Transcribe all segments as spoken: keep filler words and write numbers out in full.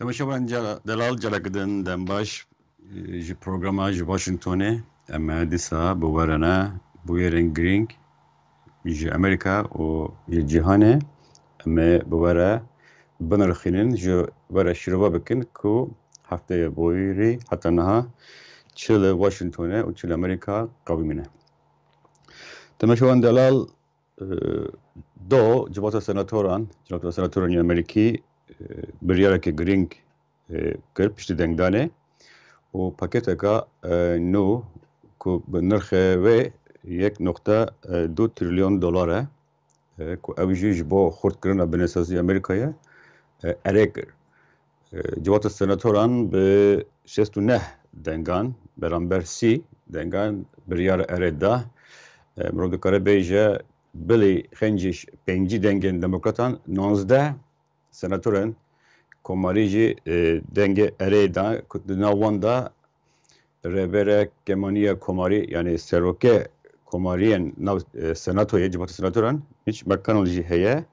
Temaşevan ca-, delal, careke din dem baş, e, ji programa ji Washingtonê. Em ê dîsa bi we re ne bûyerên girîng ji Amerîka û ji cîhanê em ê bi we re binirxînin, ji we re şîrove bikin ku hefteyê bûyerî heta niha çi li Washingtonê û çi li Amerîka qewimîne. Temaşevan delal, e, do, Civata Senatoran, Civata Senatoran ya Amerîkî, e, biryareke girîng, e, kir piştî dengdanê û paketeka, e, nû ku bi nirxê wê yek nokta du trilyon dolar e, e, ku ew jî ji bo xurtkirina binesazî Amerîkayê, e, erê kir. E, Civata Senatoran bi şêst û neh dengan, beramber sî dengan biryar erê da. E, mirov dikare bêje, bilî xencî pêncî dengên demokratan, nonzdeh senatorên komarî jî, e, dengê erê da, ku di nav wan da Rêbere Kemaniya Komarî, yanî seroke komariyên nav, e, senatoyê, Civata Senatoran, Mitch McConnell jî heye,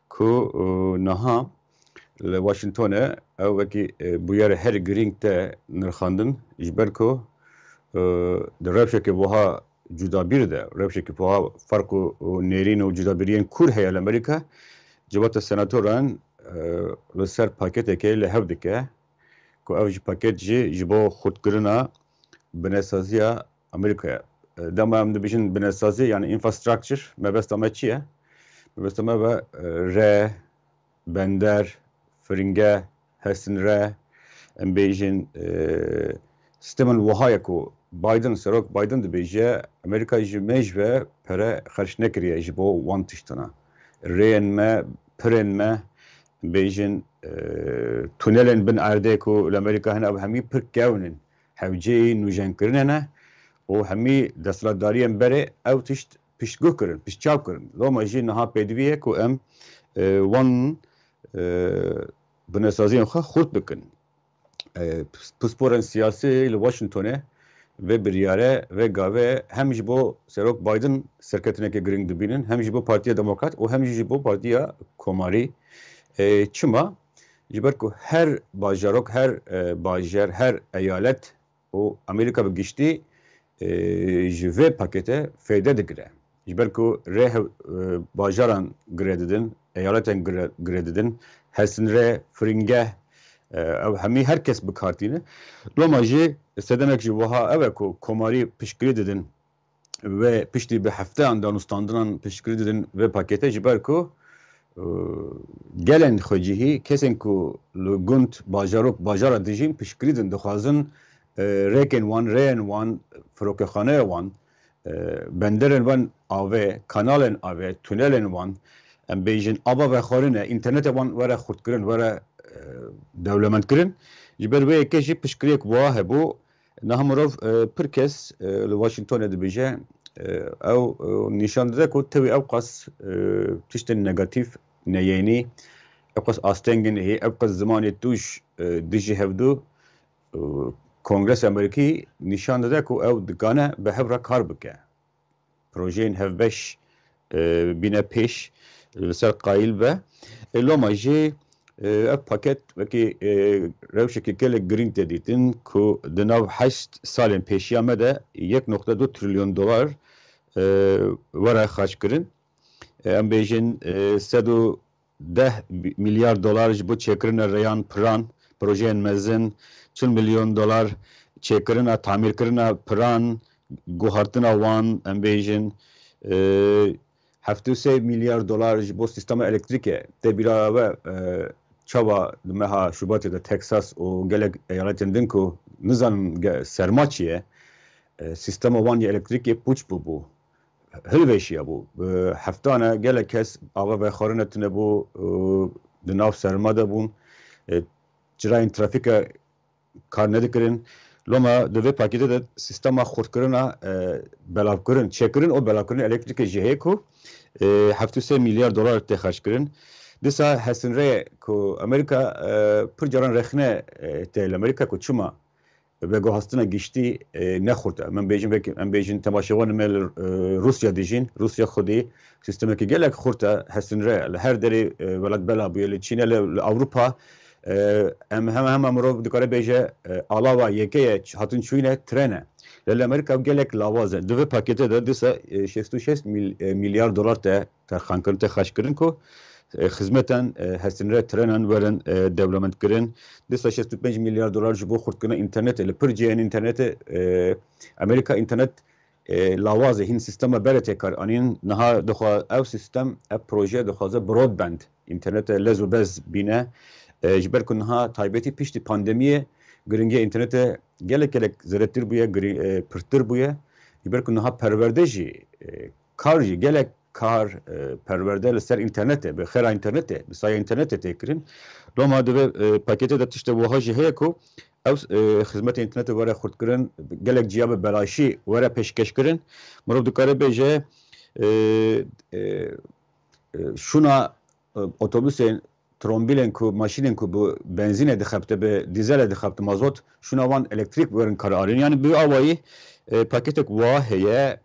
ku, e, niha li Washingtonê ew wekî, e, bûyerê her girîng te nirxandin, ji ber ku, e, di rewşeke wiha cudabîr de, rewşeke wiha ferq û, û nêrîn û cudabîriyên kûr heye li Amerîka, Civata Senatoran, e, li ser paketekê li hev dike, ku ev jî paket jî ji bo xurtkirina binesaziya Amerîkayê. E, dema em dibêjin binesazî, yanî infrastructure, mebesta me çi ye? Mebesta me ve, e, re, bender, firinge, hesinre, em bêjin, e, sîstemên wiha ye ku Biden, Serok Biden dibêje, Amerîka ji me ji ve pere xerc nekiriye ji bo wan tiştana. Rêyên me, pirên me, em bêjin, e, tunelên bin erdê ku li Amerîka hene, ev hemî pir kevn in. Hewceyî nûjenkirinê ne û hemî desthilatdariyên berê ew tişt piştguh kirin, piştçav kirin. Loma jî niha pêdivî ye ku em, e, wan, e, binesaziyên xwe xurt bikin. E, pis-, pisporên siyasî li Washingtonê vê biryare, vê gavê hem ji bo Serok Biden serketineke girîng dibînin, hem ji bo Partiya Demokrat û hem jî ji bo Partiya Komarî. E, çima? Ji ber ku her bajarok, her, e, bajer, her eyalet û Amerîka bi giştî, e, ji vê pakete feyde digire. Ji ber ku rê hev-, e, bajaran gire didin, eyaleten gire, gire didin, hesinre, firingeh, e, ew hemî her kes bi kar tîne. Loma jî sedemek ji wiha ew e ku komarî piştgirî didin, ve piştî bi hefteyan danûstandinan piştgirî didin vê pakete, ji ber ku, e, gelên xwecihî, kesên ku li gund, bajarok, bajara dijîn piştgirî din, dixwazin, e, rêkên wan, rêyên wan, firokexaneya wan, e, benderên wan avê, kanalên avê, tunelên wan, em bêjin ava vexwarine, înternetê wan were xurtkirin, were, e, dewlemendkirin. Ji ber wê yekê jî piştgiriyek wiha hebû. Niha mirov, e, pir kes, e, li Washingtonê dibêje, e, ew, e, nîşan dide ku tevî ew qas, e, tiştên negatîf, neyenî, ew qas asteng in, hê ew qas zimanê tûj, e, dijî hevdu, e, Kongresa Amerîkî nîşan dide ku ew dikane bi hev re kar bike. Projeyên hevbeş, e, bîne pêş, li ser qayîl be. E, loma jî, e, ev paket wekî, e, rewşekî gelek girîng tê dîtin ku di nav heşt salên pêşiya me de yek nokta du trilyon dolar, e, were xerc kirin. E, em bêjin, e, sed û deh milyar dolar ji bo çêkirina rêyan, piran, projeyên mezin, çil milyon dolar çêkirina, tamîrkirina piran, guhartina wan, em bêjin, e, heftê û sê milyar dolar ji bo sîstema elektrîkê. Tê bîra we, e, çawa di meha Şubatê de Texas û gelek eyaletên din ku nizanin ge-, serma çi ye, e, sîstema wan ya elektrîkê pûç bûbû. Hilvêşiya bû. Bi heftane gelek kes ava vexwarine tune bû, e, di nav serma de bûn. E, çirayên trafîke kar nedikirin. Loma di vê pakêtê de sîstema xurtkirina, e, belavkirin, çêkirin û belavkirin elektrîkê jî heye ku, e, heftê û sê milyar dolar tê xerckirin. Dîsa hesinrê ku Amerîka, e, pir caran rexne, e, tê li Amerîka ku çima veguhastina giştî, e, ne xurt e. Em bêjin, belkî em bêjin temaşevanê me li, e, Rûsya dijîn. Rûsya xwedî sîstemekî gelek xurt e, hesinre. Li her derê, e, welat bela bûye. Li Çînê, li, li Ewropa, E, em hema hema mirov dikare bêje, e, alava yeke ye, ç-, hatin çûyîne tren e. Lê li Amerîka gelek lawaz e. Di vê paketê de dîsa, e, şêst û şeş mil-, e, milyar dolar te terxankirin, te xerckirin ku, e, xizmetan, e, hestinre trenan werin, e, dewlemendkirin. Dîsa şêst û pênc milyar dolar ji bo xurtkirina înternetê. Li pir cihên înternetê, e, Amerîka înternet, e, lawaz e, hîn sîstema berê tê kar anîn. Niha dixwa-, ev sîstem, ev proje dixwaze broadband, înternete lez û bez bîne. E, ji ber ku niha taybetî piştî pandemiyê giringiya înternete gelek gelek zêdetir bûye, giri-, e, pirtir bûye. Ji ber ku niha perwerde jî, e, kar jî gelek kar, e, perwerde li ser înternetê, bi xêra înternetê, bi saya înternetê tê kirin. Loma di vê, e, paketê de tiştê wiha jî heye ku ew, e, xizmetê înternetê were xurtkirin, gelek ciya bi belaşî were pêşkêşkirin. Mirov dikare bêje, e, e, e, şûna, e, otobusên, trombîlên ku, maşînên ku bi benzînê dixebite, bi dîzelê dixebite, mazot, şûna wan elektrîk werin kar anîn. Yani bi awayî, e, paketek wiha heye,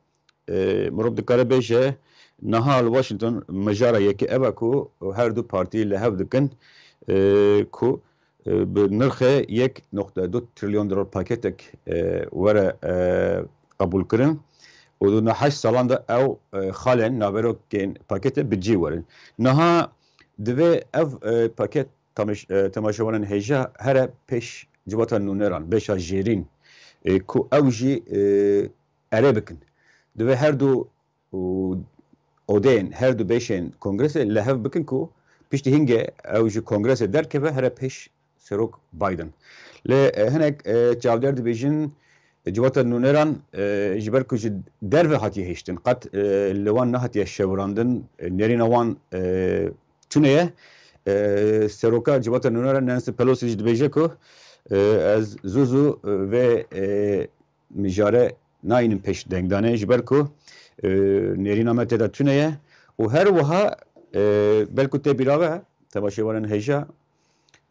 e, mirov dikare bêje, niha li Washington mijara yekê ev e ku her du partî li hev dikin, e, ku, e, bi nirxê yek nokta du trilyon dolar paketek, e, were, e, qebûlkirin û di neh heşt salan de ew, e, xalên naverokên paketê bi cî werin. Niha divê ev, e, paket tameş-, e, temaşevanên hêja here pêş civata nûneran, beşa jêrîn, e, ku ew jî, e, erê bikin. Divê her du û odeyên, her du beşên kongresê li hev bikin ku piştî hingê ew ji kongresê derkeve here pêş Serok Biden. Lê, e, hinek, e, çavdêr dibêjin, e, civata nûneran, e, ji ber ku ji derve hatiye hiştin, qet, e, li wan nehatiye şewirandin, e, nêrîna wan, e, tune ye. E, seroka civata nûneran Nancy Pelosi jî dibêje ku, e, ez zû zû, e, vê, e, mijare nayînim pêş dengdanê, ji ber ku, e, nêrîna me tê de tune ye. Û her wiha, e, belku tê bîra we, temaşevanên hêja,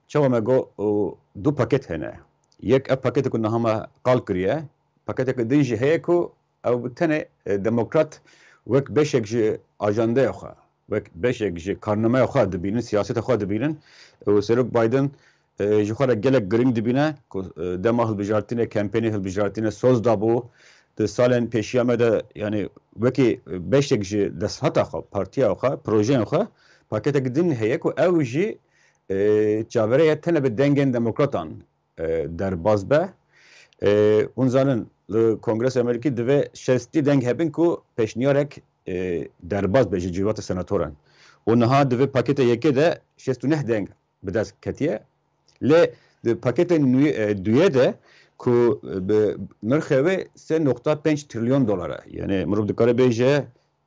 çawa me got, û du paket hene. Yek ev paketê ku niha me qal kiriye, paketeke din jî heye ku ew bi tenê, e, demokrat wek beşek ji ajandeya xwe, wek beşek ji karnameya xwe dibînin, siyaseta xwe dibînin. Û Serok Biden, e, ji xwe re gelek giring dibîne ku, e, dema hilbijartinê, kempeynê hilbijartinê soz dabû. Di salên pêşiya me de, yani wekî beşek ji desthata xwe, partiya xwe, projeyên xwe, paketek din heye ku ew jî, e, çaverê ye tenê bi dengên demokratan, e, derbas be. E, hûn zanin, li Kongresa Amerîkî divê şêstî deng hebin ku pêşniyarek, e, derbas be ji civata senatoran. Û niha di vê paketa yekê de şêst û neh deng bi dest ketiye. Lê di paketê nû-, e, duyê de ku bi nirxê wê sê nokta pênc trilyon dolar e. Yani mirov dikare bêje,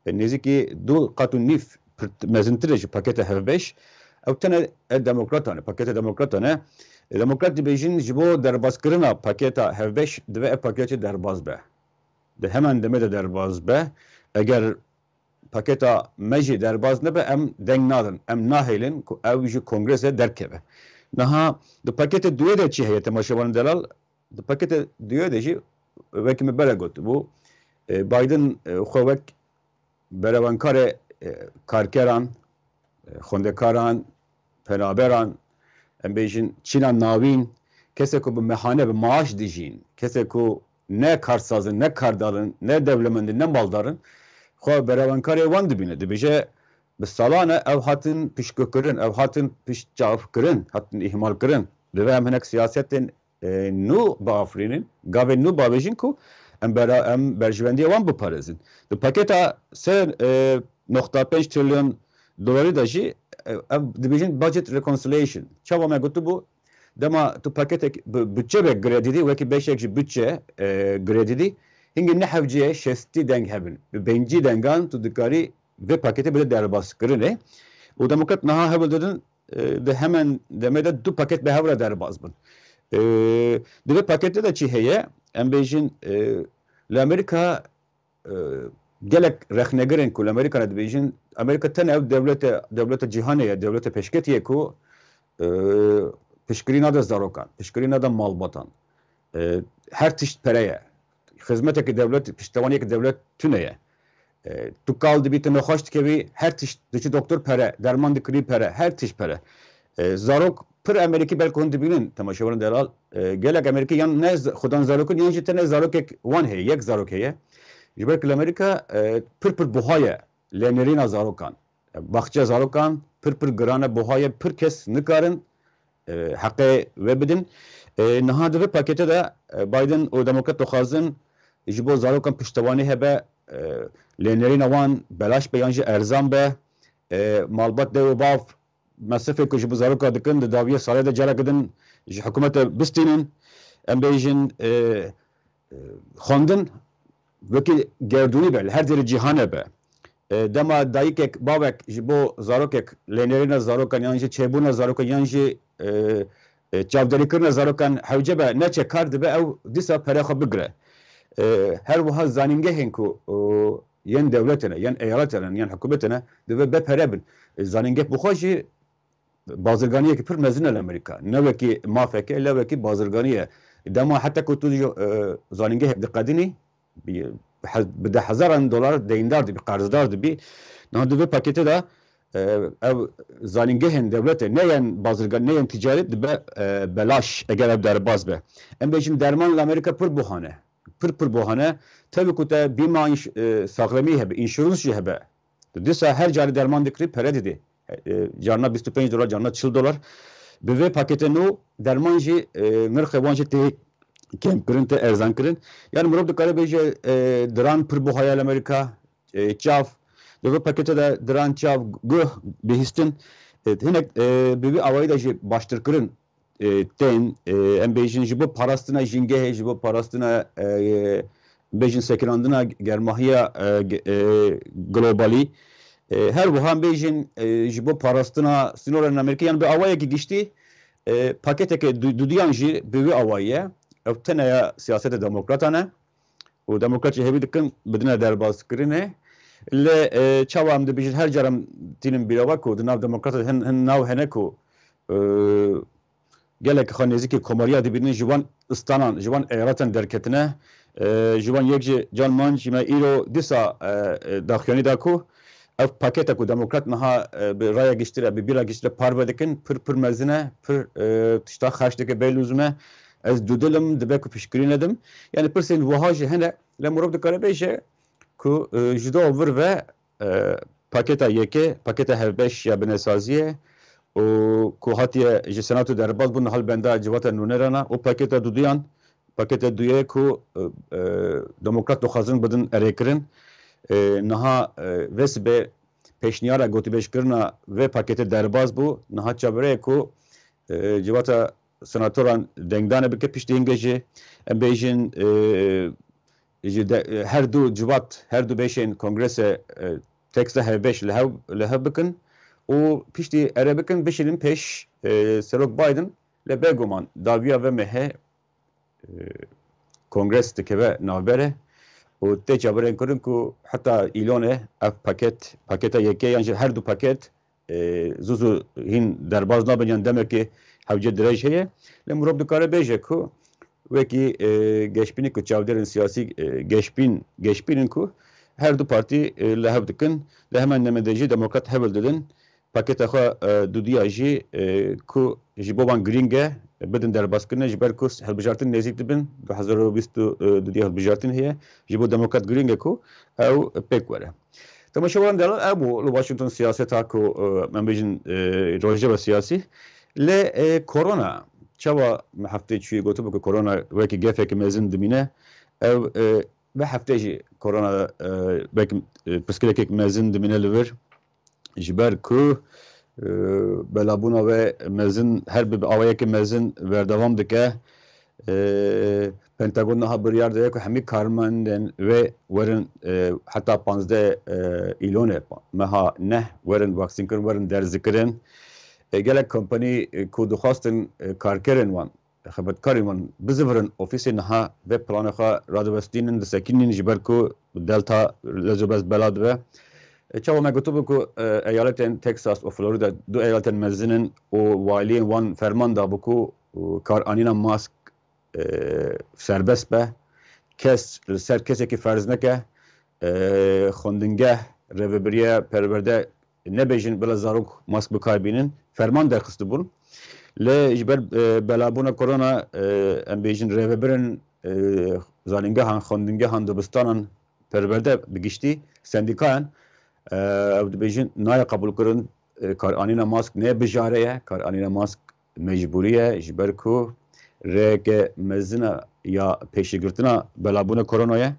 e, nêzîkî du qat û nîv pir mezintir e ji paketa hevbeş. Ew tenê e demokratan e, paketa demokratan e. E, demokrat dibêjin ji bo derbaskirina paketa hevbeş divê ev paketê derbas be. Di heman demê de derbas be. Eger paketa me jî derbas nebe, em deng nadin. Em nahêlin ku ew ji kongrese derkeve. Niha di paketê duyê de çi heye, temaşevanên delal? Di paketê duyê de jî, wekî me bere gotibû, e, Biden, e, xwe wek berevankarê, e, karkeran, e, xwendekaran, penaberan, em bêjin çîna navîn, kesê ku bi mehane, bi maaş dijîn, kesê ku ne karsaz in, ne kardar in, ne dewlemend in, ne maldar in, xwe berevankarê wan dibîne. Dibêje, bi salan e ew hatin pişkokirin, ew hatin piştçavkirin, hatin îhmalkirin. Divê em hinek siyasetên, e, nû biafirînin, gavên nû bavêjin ku em bera-, em berjewendiyê wan biparêzin. Di paketa sê, e, noqta pênc trilyon dolarî de jî, e, ev dibêjin budget reconciliation. Çawa me gotibû, dema tu paketek bi-, budçe be girê didî, wekî beşek ji budçe, e, girê didî, hingê ne hewce ye şêstî deng hebin. Bi pêncî dengan tu dikarî vê paketê bide derbaskirinê. Û demokrat niha hewl didin, e, di hemen demê de du paket bi hev re derbas bin. E, di vê paketê de çi heye? Em bêjin, e, li Amerîka, e, gelek rexnegirên ku li Amerîka re dibêjin, Amerîka tenê ew dewlete, dewlete cîhanê ye, dewlete pêşketî ye ku, e, piştgirî nade zarokan, piştgirî nade malbatan. E, her tişt pere ye. Xizmeteke dewlet, piştewaniyeke dewlet tune ye. E, tu kal dibî, tu nexweş dikevî, her tişt, diçî doktor pere, derman dikirî pere, her tişt pere. E, zarok pir Amerîkî belkî hûn dibînin, temaşevanên delal. E, gelek Amerîkî yan ne z-, xudan zarok in, yan jî tenê zarokek wan heye, yek zarok heye. Ji ber ku li Amerîka, e, pir pir buha ye lênerîna zarokan. E, baxçe zarokan pir pir giran e, buha ye, pir kes nikarin, e, heqê wê bidin. E, niha di vê paketê de, e, Biden û Demokrat dixwazin ji bo zarokan piştewanî hebe, e, lênerîna wan belaş be yan jî erzan be. E, malbat dev û bav mesrifê ku ji bo zaroka dikin, di dawiyê salê de careke din ji hikûmetê bistînin. Em bêjin, e, e, xwendin wekî gerdûnî be, li her derê cîhanê be. E, dema dayikek, bavek ji bo zarokek, lênerîna zarokan yan jî çêbûna zarokan yan jî, e, e, çavderîkirina zarokan hewce be, neçe kar dibe, ew dîsa pere xwe bigire. E, her wiha zanîngehên ku, o, yên dewletê ne, yên eyaletê ne, yên hikûmetê ne, divê bê pere bin. E, zanîngeh bi xwe jî bazirganiyekî pir mezin e li Amerîka. Ne wekî mafekê, lê wekî bazirganî ye. Dema heta ku tu, e, zanîngehek diqedînî, bi, hez-, bi deh hezaran dolar deyndar dibî, qerzdar dibî. Niha di vê paketê de, e, ev zanîngehên dewletê, ne yên bazirgan, ne yên ticaret dibe, e, belaş, eger ev derbas be. Em bêjin derman li Amerîka pir buha ne. Pir pir buha ne. Tevî ku te bîma înş-, e, saxlemî hebe, înşurans jî hebe. Tu dîsa her carî derman dikirî, pere didî. E, carna bîst û pênc dolar, carna çil dolar. Bi vê paketê nû derman jî, e, nirxê wan jî tê kêm kirin, tê erzan kirin. Yani mirov dikare bêje, e, diran pir buha ye li Amerîka, e, çav. Di vê paketê de diran, çav, guh bihîstin. E, hinek, e, bi vî awayî de jî baştir kirin, e, tên, e, em bêjin ji bo parastina jîngehê, ji bo parastina, e, bêjin sekinandina germahiya, e, ge-, e, globalî. E, her wiha em bêjin, e, ji bo parastina sînorên Amerîkî, yani bi awayekî giştî, e, paketeke du-, dudiyan jî bi wî awayî ye. Ev teneya siyaseta demokratan e. Û demokrat jî hêvî dikin bidine derbazkirinê. Lê, e, çawa em dibêjin, her cara em tînin bîra we ku di nav demokrata de hin, hin nav hene ku, e, gelek xwe nêzîkî komariya dibînin, ji wan stanan, ji wan eyalatan derketine, e, ji wan yek jî Can Manc me îro dîsa, e, e, daxuyanî da ku ev paketa ku demokrat niha, e, bi raya giştî re, bi bîra giştî re parve dikin, pir, pir mezin e, pir, e, tişta xerc dike bê lûzum e. Ez dudil im, dibe ku piştgirî nedim. Yani pirsên wiha jî hene, lê mirov dikare bêje ku, e, ji do vir ve, e, paketa yekê, paketa hevbeş ya binesaziyê û ku hatiye ji Senato derbas bûn, hal benda civata nûneran e û paketa duduyan, paketa duyê ku, e, e, demokrat dixwazin bidin erêkirin, e, niha, e, vê sibê pêşniyara gotûbêjkirina vê paketê derbas bû, niha çaverê ye ku, e, civata senatoran dengdane bike, piştî hingê jî em bêjin, e, ji de, e, her du civat, her du beşên kongrese, e, teksta hevbeş li hev, li hev bikin û piştî ere bikin, bişînin pêş, e, Serok Biden, lê bêguman dawiya vê mehê, e, kongres dikeve navbere û tê çaverên kirin ku heta îlonê ev paket, paketa yekê yan jî her du paket, e, zû zû hîn derbas nabin yan demekê hewce dirêj heye. Lê mirov dikare bêje ku wekî, e, geşbînî ku çavdêrên siyasî, e, geşbîn, geşbîn in ku her du partî, e, li hev dikin, di hemen demê de jî demokrat hewl didin. Paketa xwe, e, dudiya jî, e, ku ji bo wan girîng e, bidin derbaskirine, ji ber ku hilbijartin nêzîk dibin, du hezar û bîst û du hilbijartin heye, ji bo demokrat girîng e ku ew pêk were. Temaşevan delal, ev bû li Washington siyaseta ku, e, em bêjin, e, rojeva siyasî. Lê, e, korona, çawa me heftê çûyî gotibû ku korona wekî gefekî mezin dimîne, ev, e, vê heftê jî korona, e, wekî, e, pirsgirêkek mezin dimîne li vir. Ji ber ku, e, belabûna wê mezin, her bi awayekî mezin berdewam dike. E, Pentagon niha biryar daye ku hemî karmendên wê werin, e, heta panzdeh, e, îlonê, meha neh, werin vaksînkirin, werin derzikirin. E, gelek kompanî, e, ku dixwastin, e, karkerên wan, xebatkarên wan bizivirin ofîsê, niha vê planê xwe radiwestînin, disekînîn, ji ber ku delta lez û bez bela dibe. E, çawa me gotibû ku, e, eyaletên Texas û Florida du eyaletên mezin in û waliyên wan ferman dabû ku, e, karanîna mask, e, serbest be. Kes li ser kesekî ferz neke. E, xwendingeh, rêvebiriye perwerde nebêjin bila zarok mask bi kar bînin, ferman derxistibûn. Lê ji ber, e, belabûna korona, e, em bêjin rêvebirin, e, zanîngehan, xwendingehan, dibistanan, perwerde bi giştî, sendîkayan, e, ew dibêjin nayê qebûlkirin, e, karanîna mask ne bijare ye, karanîna mask mecbûrî ye, ji ber ku rêyeke mezin e ya pêşîgirtina belabûna koronayê.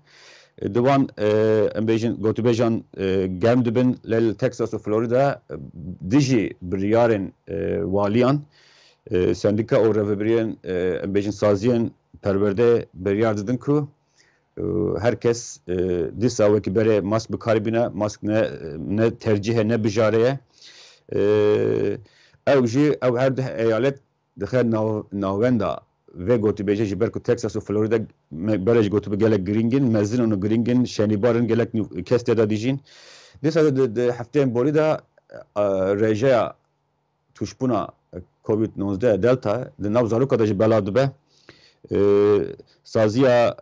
Di wan, e, em bêjin, gotûbêjan, e, germ dibin, lê li Texas û Florida, e, dijî biryarên, e, waliyan, e, sendîka û rêvebiriyên, e, em bêjin, saziyên perwerdê biryar didin ku, e, her kes, e, dîsa wekî berê mask bi kar bîne, mask ne, ne tercîh e, ne bijare ye. E, ew jî, ew her du eyalet dixe nav-, navenda vê gotûbêjê, ji ber ku Texas û Florida me-, berê ji gotûbê gelek girîng in, mezin û girîng in, şenîbar in, gelek nû-, kes tê de dijîn. Dîsa di, di hefteyên borî de, e, rêjeya tûşbûna covid nozdeh Delta di nav zaroka de jî bela dibe. E, saziya,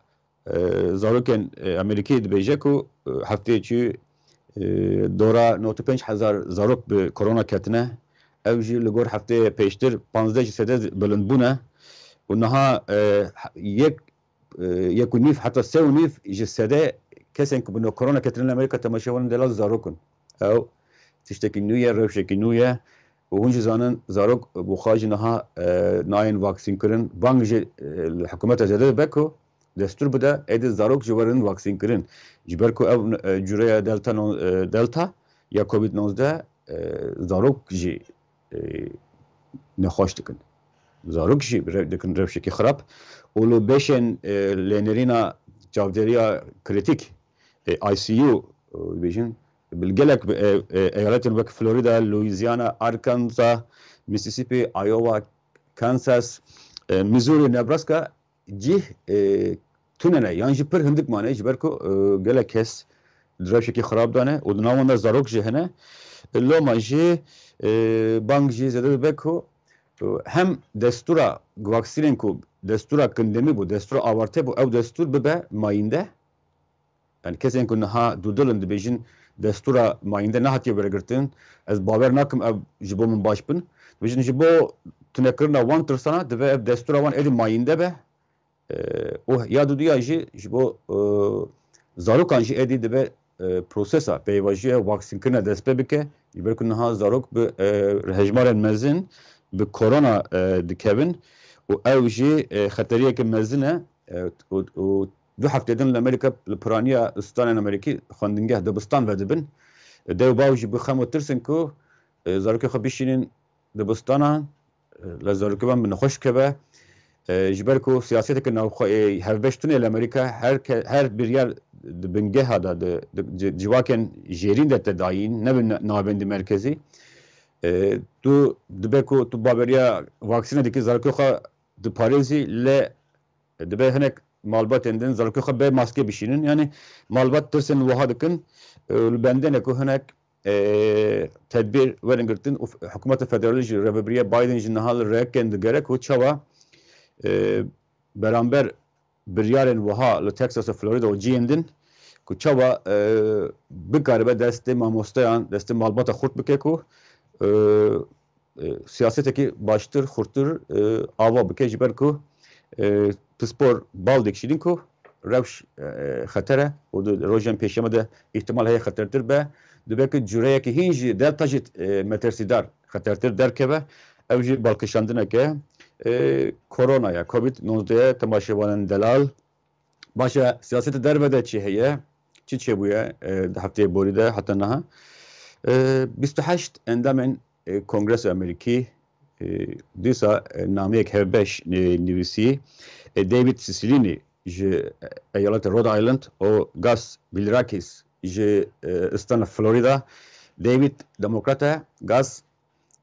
e, zarokên, e, Amerîkî dibêje ku, e, hefteyê çû, e, dora nod û pênc hezar zarok bi korona ketine. Ew jî li gor hefteyê pêştir panzdeh ji sede bilind bûne. Û niha, e, yek, e, yek û nîv heta sê û nîv ji sede kesên ku bi no-, korona ketine li Amerîka temaşevanên delal zarok in. Ew tiştekî nû ye, rewşekî nû ye. Û hûn jî zanin, zarok bi xwe jî niha, e, nayên vaksînkirin. Bang jî, e, li hikûmeta zêde dibe ku destûr bide, êdî zarok jî werin vaksînkirin. Ji ber ku ev, e, cureya Delta non-, e, Delta ya covid nozdeh, e, zarok jî, e, nexweş dikin. Zarok jî re-, dikin rewşekî xirab. Û li beşên, e, lênerîna çavdêriya krîtîk, e, I C U, e, bêjin, bi gelek, e, e, eyaletên wek Florida, Louisiana, Arkansas, Mississippi, Iowa, Kansas, e, Missouri, Nebraska cih, e, tune ne, yan jî pir hindik mane, ji ber ku, e, gelek kes di rewşekî xirab de ne û di nav wan de zarok jî hene. E, loma jî, e, bang jî zêde dibe ku, e, hem destûra vaksînên ku destûra kindemî bû, destûra awarte bû, ew destûr bibe mayînde. Yani kesên ku niha dûdil in dibêjin destûra mayînde nehatiye veregirtin, ez bawer nakim ev ji bo min baş bin. Dibêjin ji bo tunekirina wan tirsana divê ev destûra wan êdî mayînde be. E, û ya duduya jî ji bo, e, zarokan jî êdî dibe, e, prosesa peyvajiya vaksînkirina dest pê bike. Ji ber ku niha zarok bi, e, hejmarên mezin bi korona, e, dikevin û ew jî, e, xeteriyeke mezin e. E, û, û du heftê din li Amerîka li piraniya stranên Amerîkî xwendingeh dibistan vedibin. E, dew bav jî bi xem û tirs in ku, e, zarokê xwe bişînin dibistanan, e, li zarokê wan bi nexweş keve. E, ji ber ku siyaseteke navxwe-, e, hevbeş tune li Amerîka, her ke-, her biryar di bingeha de, di, di ci-, civakên jêrîn de te dayîn, ne bi na-, navendî merkezî. E, tu dibe ku tu baveriya vaksîne dikî, zarokê xwe diparêzî, lê dibe hinek malbatên din zarokê xwe bê maskê bişînin. Yani malbat tirsên wiha dikin, e, li bendê ne ku hinek, e, tedbîr werin girtin û f-, hikûmeta federalî jî, rêvebiriya Biden jî niha li rêkên digere ku çawa, e, beramber biryarên wiha li Texas û Florida û cihên din ku çawa, e, bikaribe destê mamosteyan, destê malbata xurt bike ku, e, e, siyasetekî baştir, xurtir, e, ava bike, ji ber ku, e, pispor bal dikişînin ku rewş, e, xeter e û di rojên pêşeme de îhtimal heye xetertir be. Dibe ku cureyekî hîn jî delta jî, e, metirsîdar, xetertir derkeve. Ew jî balkişandineke, e, korona ya, covid nozdeh ye, temaşevanên delal. Baş e, siyaseta derve de çi heye? Çi çêbûye, e, di hefteyê borî de heta niha? E, bîst û heşt endamên, e, Kongresa Amerîkî, e, dîsa, e, nameyek hevbeş, e, nivîsî. E, David Cicilline ji, e, eyaleta Rhode Island û Gus Bilirakis ji, e, Istana Florida. David demokrat e, Gus,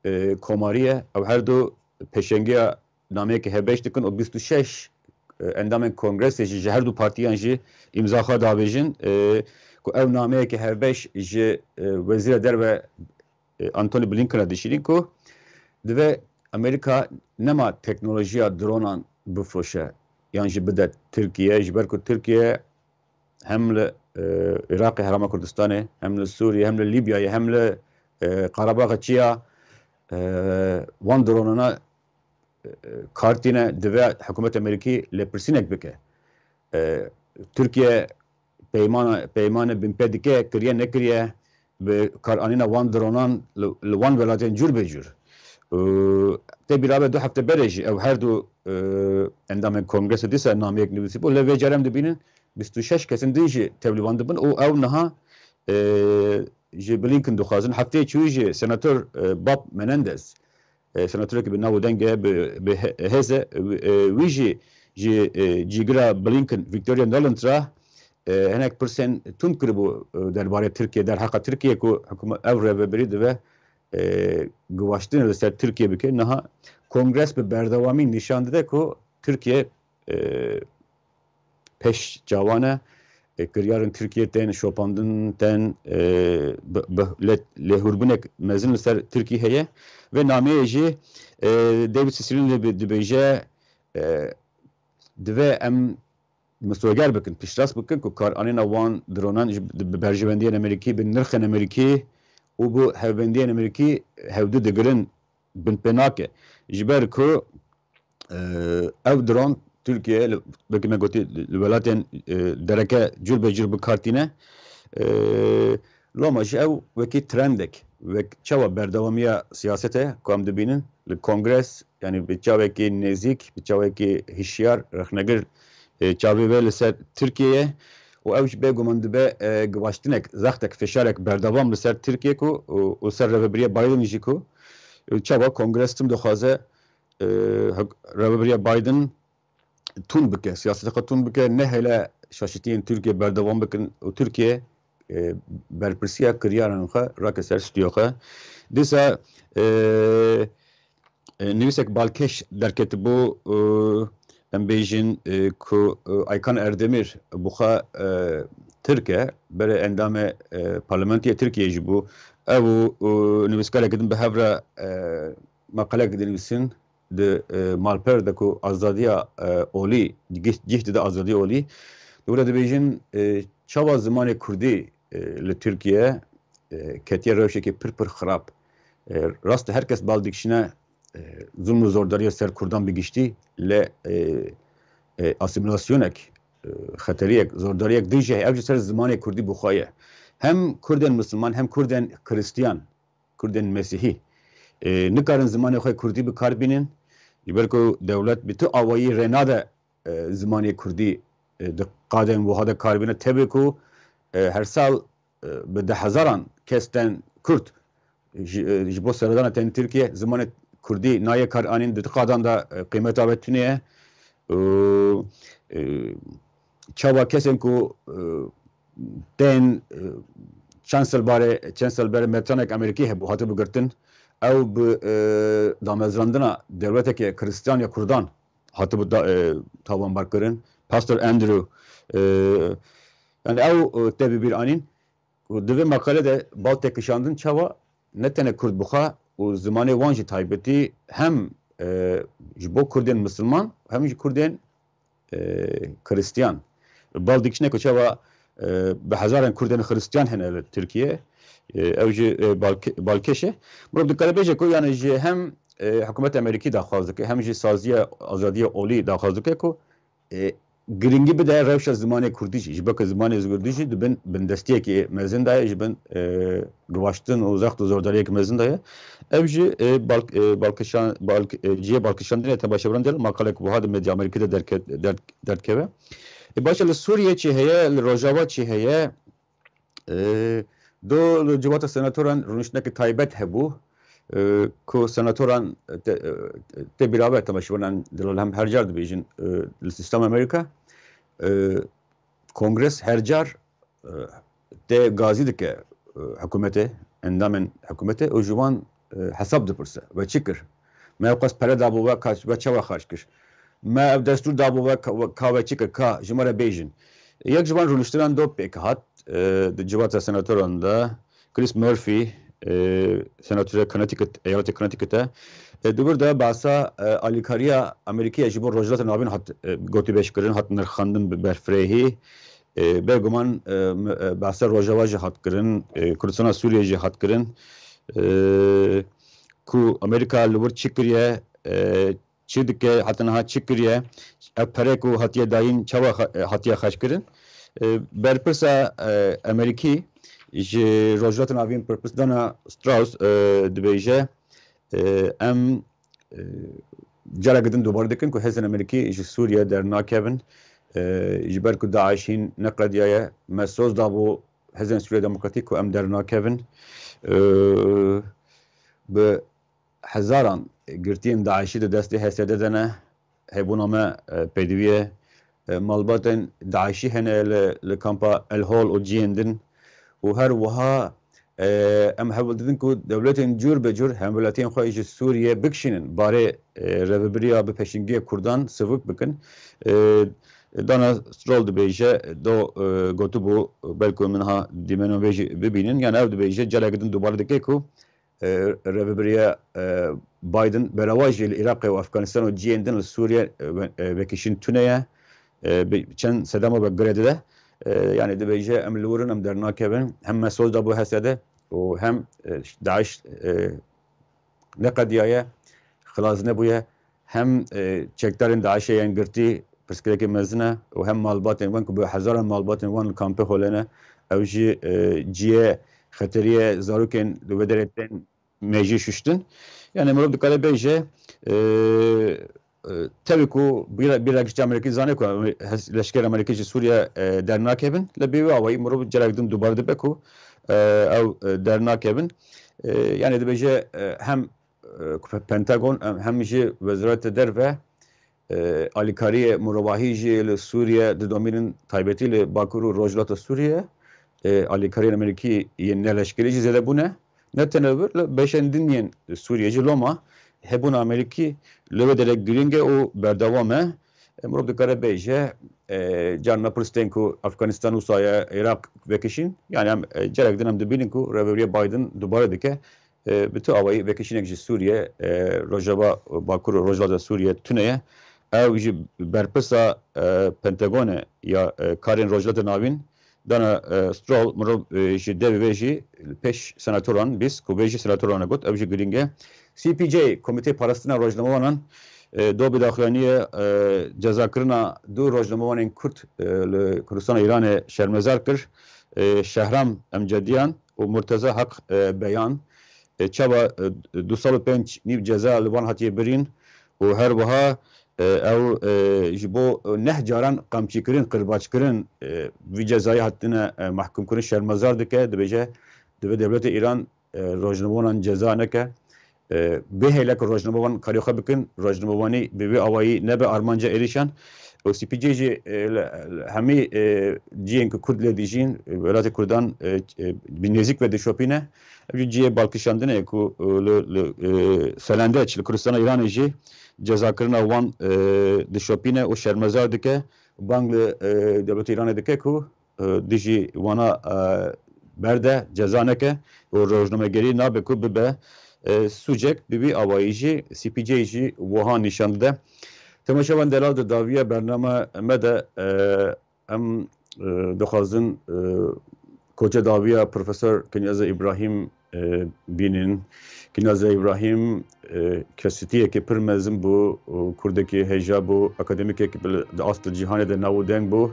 e, komarî ye. Ew her du pêşengiya nameyeke hevbeş dikin û bîst û şeş, e, endamên Kongresê jî ji her du partiyan jî îmza xwe davêjin, e, ku ew nameyeke hevbeş ji, e, Wezîra Derve, e, Antony Blinken re dişînin ku divê Amerîka nema teknolojiya dronan bifroşe yan jî bide Tirkiye, ji ber ku Tirkiye hem li, e, Iraqê, Herêma Kurdistanê, hem li Sûriyê, hem li Lîbyayê, hem li, e, Qarabaxa Çiya, e, wan dronana, e, kartîne, divê hikûmeta Amerîkî lêpirsînek bike. E, Tirkiye peymana, peymane binpê dike, kiriye nekiriye, bi karanîna wan dronan li, li wan welatên cûr be cûr. Û tê bîra be du hefte berê jî ew her du, e, endamên kongresê dîsa nameyek nivîsîbû. Lê vê carê em dibînin bîst û şeş kesên din jî tevlî wan dibin û ew niha, e, ji Blinken dixwazin. Hefteyê çûyî jî senator, e, Bob Menendez, e, senatorekî bi nav û deng e, bi, bi he-, hêz e, e, wî jî ji, e, cîgira Blinken, Victoria Nuland re, e, hinek pirsên tund kiribû, e, derbarê Tirkiye, derheqa Tirkiye ku hikûme-, ev rêvebirî divê, e, guvaştinê li ser Tirkiye bike. Niha kongres bi berdewamî nîşan dide ku Tirkiye, e, pêş çawan e, e, kiryarên Tirkiye tên şopandin, tên, e, bi, bi, lê, lêhûrbinek mezin li ser Tirkiye heye. Vê nameyê jî, e, David Cicilline dibe-, dibêje, e, divê em misoger bikin, piştrast bikin ku karanîna wan dronan ji, bi berjewendiyên Amerîkî, bi nirxên Amerîkî û bi hevbendiyên Amerîkî hevdu digirin binpê nake. Ji ber ku, e, ev dron Tirkiye, li, wekî me gotî, li welatên, e, dereke cûr be cûr bi kar tîne. E, loma jî ew wekî trendek, wek çawa berdewamiya siyasete ku em dibînin li kongres, yanî bi çavekî nêzîk, bi çavekî hişyar, rexnegir, e, çavê wê li ser Tirkiye ye û ew jî bêguman dibe, e, givaştinek, zextek, fişarek berdewam li ser Tirkiye ku û, û ser rêvebiriya Biden jî ku, e, çawa kongres tim dixwaze, e, hik-, rêvebiriya Biden tund bike, siyaseta xwe tund bike, nehêle şaşitiyên Tirkiye berdewam bikin û Tirkiye, e, berpirsiya kiryarên xwe rake ser stûya xwe. Dîsa, e, e, nivîsek balkêş derketibû, e, em bêjin, e, ku, e, Aykan Erdemîr bi xwe, e, Tirk e, berê endamê, e, Parlamentoya Tirkiye jî bû. Ew û, û nivîskareke din bi hev re, e, maqalek dinivîsin, di, e, malper de ku azadiya, e, olî, cih, cih dide azadiya olî. Di wira dibêjin, e, çawa zimanê kurdî, e, li Tirkiye, e, ketiye rewşekê pir pir xirab. E, rast e, her kes bal dikişîne, e, zulm û zordariya ser kurdan bi giştî, lê, e, e, asîmîlasyonek, e, xeteriyek, zordariyek din jî heye, ev jî ser zimanê kurdî bi xwe ye. Hem kurdên misilman hem kurdên xiristiyan, kurdên mesîhî, e, nikarin zimanê xwe kurdî bi kar bînin. Ji ber ku dewlet bi tu awayî rê nade, e, zimanê kurdî, e, di qadên wiha de kar bîne. Tevê ku, e, her sal, e, bi dehhezaran kes tên kurd ji, e, ji bo seredana tên Tirkiye, zimanê kurdî nayê kar anîn, di tu qadan de, e, qîmeta wê tune ye. Û, e, çawa kesên ku, e, tên, e, çend sal barê, çend sal berê metranek Amerîkî hebû, hatibû girtin. Ew bi, e, damezrandina dewleteke Xiristiyan ya Kurdan hatibû da, e, tawanbar kirin. Pastor Andrew, e, yani ew, e, tê bi bîr anîn. Û di vê maqale de bal tê kişandin çawa ne tenê Kurd bi xwe û zimanê wan jî taybetî hem, e, ji bo Kurdên misilman hem jî Kurdên, e, Kristiyan. Bal dikişine ku çawa, e, bi hezarên Kurdên Xiristiyan hene li Tirkiye. E, ew jî, e, balke-, balkêş e. Mirov dikare bêje ku yani ji hem, e, hikûmeta Amerîkî daxwaz dike, hem jî saziya azadiya olî daxwaz dike ku, e, girîngî bide rewşa zimanê kurdî jî. Ji ber ku zimanê kurdî jî di bin bindestiyekî mezin de ye, ji bin, e, givaştin û zext û zordariyek mezin de ye. Ev jî, e, balk-, e, balkişan-, balk-, e, cihê balkişandinê temaşevanan de maqalek wiha di medya Amerîkî de derke-, der-, derdikeve. E, baş e, li Sûriyê çi heye, li Rojava çi heye? E, do li civata senatoran rûniştineke taybet hebû, e, ku senatoran te-, e, tê bîra ve temaşevanan delal hem her car dibêjin, e, li sîstema Amerîka, e, Kongres her car, e, tê gazî dike, e, hikûmetê, endamên hikûmetê û ji wan, e, hesab dipirse. We çi kir? Me ew qas pere dabû we, ka, we çawa xerc kir? Me ev destûr dabû we, ka, we, ka we çi kir? Ka ji me re bêjin. Yek ji van rûniştinan do pêk hat, e, di civata senatoran de Chris Murphy, e, senatorê Connecticut, eyaletê Connecticut e. E, di wir de behsa, e, alîkariya Amerîkî ya ji bo Rojhilata Navîn hat, e, gotûbêj kirin, hat nirxandin bi berfirehî. E, bêguman, e, m-, e, behsa Rojava jî hat kirin, e, Kurdistana Sûriyê jî hat kirin. e, ku Amerîka li wir çi kiriye, e, çi dike, heta niha çi kiriye, ev pere ku hatiye dayîn çawa xe-, hatiye xerckirin. E, berpirsa, e, Amerîkî ji Rojhilata Navîn, Purpose Dana Strauss, e, dibêje, e, em, e, careke din dubare dikin ku hêzên Amerîkî ji Sûriye dernakevin. E, ji ber ku DAIŞ hîn neqediyaye, me soz dabû hêzên Sûriye Demokratîk ku em dernakevin. E, bi hezaran girtiyên DAIŞî di destê H S D de ne. Hebûna me, e, pêdivî ye. E, malbatên DAIŞî hene li, li kampa El Hol û ciyên din. Û her wiha, e, em hewl didin ku dewletên cûr bi cûr hemwelatiyên xwe ji Sûriye bikişînin. Barê, e, rêvebiriya bi pêşengiyê Kurdan sivik bikin. E, Dana Stroll dibêje, do, e, gotibû, belku min ha dîmeno vê jî bibînin. Yani ew dibêje, careke din dubare dike ku e, rêvebiriya, e, Biden berewa jî li Iraqê û Afganistan û ciyên din li Sûriye, e, ve-, e, vekişîn tune ye. E, bi çend sedema ve girê dide. E, yani dibêje em li wir in, em dernakevin. Hem me soz dabû H S D û hem, e, DAIŞ, e, neqediyaye, xilas nebûye. Hem, e, çekdarên DAIŞê yên girtî pirsgirêkê mezin e û hem malbatên wan ku bi hezaran malbatên wan li kampê Holê ne, ew jî, e, cihê xeteriyê zarokên li wê derê tên mejî şuştin. Yani mirov dikare bêje, e, e, tevî ku bîra-, bîra giştî Amerîkî zane ku hes-, leşkerê Amerîkî ji Sûriye, e, dernakevin, lê bi wî awayî mirov carek din dubare dibe ku, e, ew, e, dernakevin. E, yani dibêje, e, hem e, ku Pe-, Pentagon, em hem jî Wezareta Derve, e, alîkariyê mirovahî jî li Sûriye didomînin, taybetî li Bakur û Rojhilata Sûriye, e, alîkariyên Amerîkî yên neleşkerî jî zêde bûne. Ne tenê wir, li beşên din yên Sûriye jî loma hebûna Amerîkî li wê derê girîng e û berdewam e. E, mirov dikare bêje, e, carna pirs tên ku Afganistan wisa ye, Iraq vekişîn, yani em, e, carek din em dibînin ku rêvebiriya Biden dubare dike. E, bi tu awayî vekişînek ji Sûriye, e, Rojava, Bakur û Rojhilata Sûriye tune ye. Ew ji berpirsa, e, Pentagonê ya, e, karên Rojhilata Navîn, Dana, e, Stroll, mirov, e, ji devê vê jî pêş senatoran bîst, ku vê jî senatoran e got, ew jî girîng e. C P J, Komîteyê Parastina Rojnamevanan, e, do bi daxuyaniye, e, cezakirina du rojnamevanên Kurd, e, li Kurdistana Îranê şermezar kir. E, Şehram Emcediyan û Murteza Haq, e, Beyan, e, çawa, e, du sal û pênc nîv ceza li wan hatiye birîn û her wiha, e, ew, e, ji bo neh caran qamçîkirin, qirbaçkirin, e, vî cezayê hatine, e, mehkûmkirin şermezar dike, dibêje, divê dewleta Îran, e, rojnamevanan ceza neke. E, bihêle ku rojnamevan karê xwe bikin, rojnamevanî bi vî awayî nebe armanca êrîşan. Û C P J jî, e, li, li hemî, e, cihên ku Kurd lê dijîn, e, welatê Kurdan, e, e, bi nêzîk ve dişopîne. Ev jî cihê balkişandinê ye ku, e, li, li, e, Selendeç, li Kurdistana Îranê jî cezakirina wan, e, dişopîne û şermezar dike. Bang li, e, dewleta Îranê dike ku, e, dijî wana, e, berde, ceza neke û rojnamegerî nabe ku bibe, e, sûcek. Bi vî awayî jî C P J jî wiha nîşan dide. Temaşevan delal, di dawiya bername me de, e, em, e, dixwazin, e, koça dawiya Profesor Kinyaza Îbrahîm, e, bînin. Kinyaza Îbrahîm, e, kesîtiyekî pir mezin bû, û Kurdekî hêja bû, akademîkekî bi, di asta cîhanê de nav û deng bû.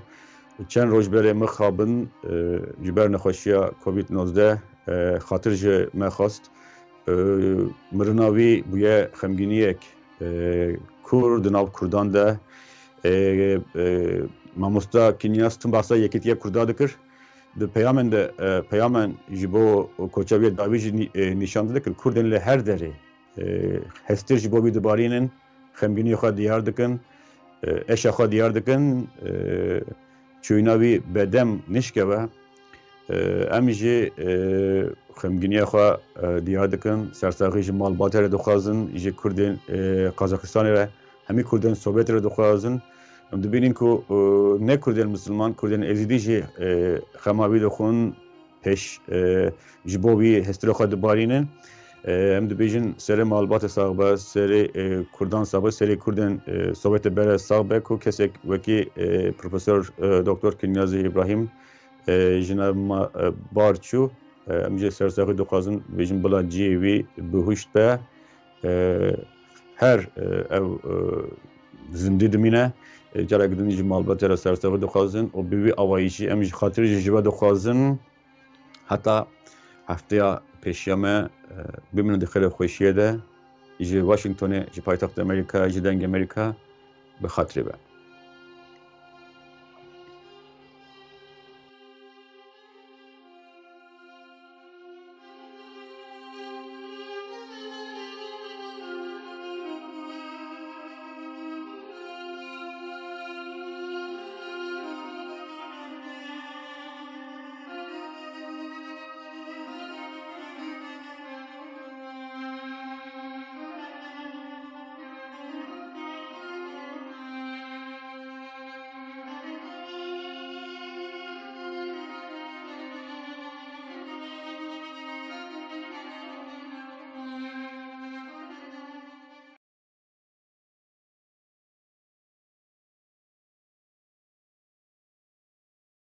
Çend roj berê mixabin, e, ji ber nexweşiya Covid nozdeh, e, xatir ji me xwest. E, mirina wî bûye xemgîniyek, e, kûr di nav Kurdan de. E, e, Mamosta Kinyaz tim behsa yekîtiya Kurda dikir. Di peyamên de, e, peyamên ji bo koça wî dawî jî nî-, e, nîşan dide ku Kurdên li her derê, e, hestir ji bo wî dibarînin, xemgîniyê xwe diyar dikin, e, eşa xwe diyar dikin, e, çûyîna wî bedem nişkeve. E, em jî, e, xemgîniya xwe, e, diyar dikin, sersaxî ji malbatê re dixwazin, ji Kurdên, e, Qazaxistanê re, hemî Kurdên Sovyetê re dixwazin. Em dibînin ku, e, ne Kurdên Misilman, Kurdên Êzîdî jî, e, xema wî dixwin, pêş, e, ji bo wî hestirê xwe dibarînin. E, em dibêjin serê malbatê sax be, serê, e, Kurdan sax be, serê Kurdên, e, Sovyetê bere sax be ku kesek wekî, e, Profesor, e, Doktor Kinyazî Îbrahîm, e, ji nav ma, e, bar çû. E, em jî sersaxî dixwazin, bêjin bila cihê wî bihuşt be. E, her, e, ew, e, zindî dimîne. E, carek din ji malbata re sersaxî dixwazin û bi wî awayî jî em ji xatirê jî ji we dixwazin heta hefteya pêşiya me, e, bimînin di xêr û xweşiyê de. Ji Washingtonê, ji paytexta Amerîka, ji Dengê Amerîka bi xatirê be.